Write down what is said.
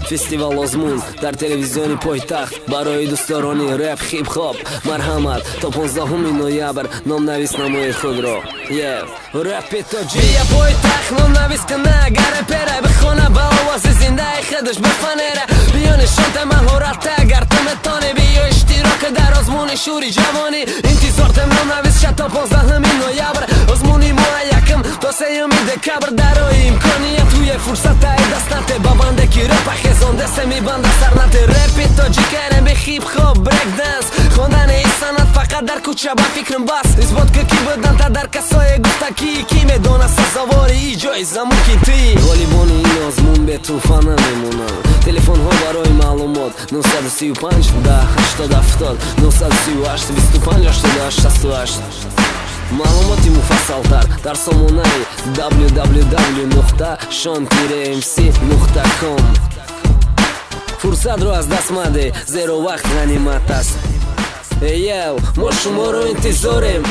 Фестивал озмун дар телевизиони пойтахт барои дӯстдорони рэп, хип-хоп. Марҳамат, то 15 ноябр номнавис намоед худро. Е рэпи тоҷик, бия пойтахт, номнавис кана. Агар рэпера бихона, ба овози зиндаи худаш бифанера. Биё, нишонта маҳората, агар ту метонӣ. Биё, иштирок дар озмуни шӯри ҷавонӣ. Интизортем, номнавис ша то 15 ноябр. Озмуни моҳ якм то 3 декабр. Дарои имконият туе, фурсатаи даст нате. Ба банде ки рэпа хезондесе, мибанда сарнате. Рэпи тоҷик, R&B, хип-хоп, брейк-данс. Хондани ин санъат фақат дар кӯча, ба фикрам, бас. Исбот ки ки будан та дар касое гуфта, ки медона сазовори и ҷоиза мумкин ти. Ғолибони ин озмун бетӯҳфа намемонанд. Телефонҳо барои маълумот: 935 10 80 70, 938 25 88 68. Маълумоти муфассалтар дар сомонаи www.shon-mc.com. Фурсатро аз даст мадеҳ, зеро вақт ғанимат аст. Эяв, мо шуморо интизорем.